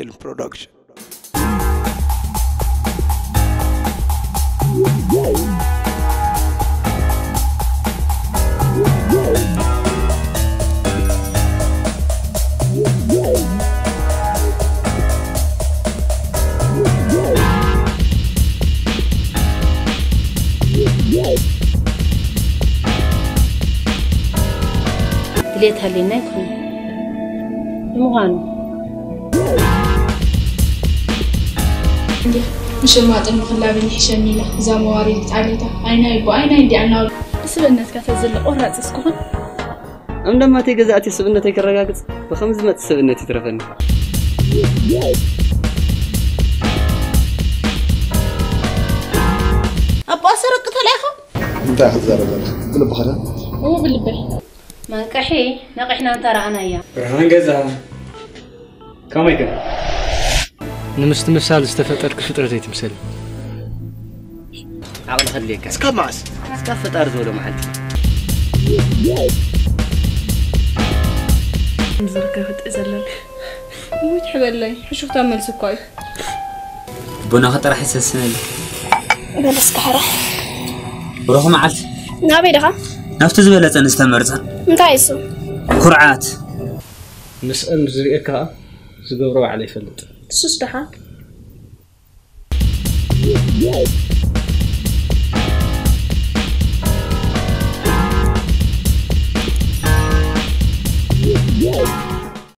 Film Production. ድሌት ሃልየና ኣይኮነን። ንምዃኑ እንዴ፣ ምሽማጥን ምኽላብን ይሕሸኒ ኢላ እዛ መዋሪት ጣሊታ። ኣይናይ እቦ ኣይናይ እንዲያ እናበሉ። ስብእነትካ ተዝለ ቆራጽ እስክኹን። እምደማተይ ገዛእቲ ስብእነተይ ክረጋግጽ ብኸም ዝመጽእ ስብእነት ይትረፈኒ። ኣቦ ኣሰረቂ ተላኢኻ? እንታይ ክትዛረብ ኣለኻ? ብልብኻ ዳ? እዎ ብልበይ። መንቀሒ ነቒሕና እንተ ረኣናያ። ብርሃን ገዛ ከመይ ከ? ንምስትምሳል ዝተፈጠርክ ፍጥረት ኣይትምሰል። ዓቕሊ ከድልየካ። እስካብ መዓስ? እስካብ ፈጣሪ ዝበሎ መዓልቲ። ዝርከ ክትእ ዘለኒ ሙት ሕበለይ ሕሹኽታ መልሲ እኳ እዩ። ቡናኺ ጥራሕ ይሰስነሉ። በለስ ካሕራ ብሩኽ መዓልቲ። ናበይ ደኻ? ናብቲ ዝበለጸ ንዝተመርጸ። እንታይ እሱ? ኩርዓት። ምስአን ዝርእየካ ዝገብሮ ባዕለ ይፈልጥ። እሱስ ደሓን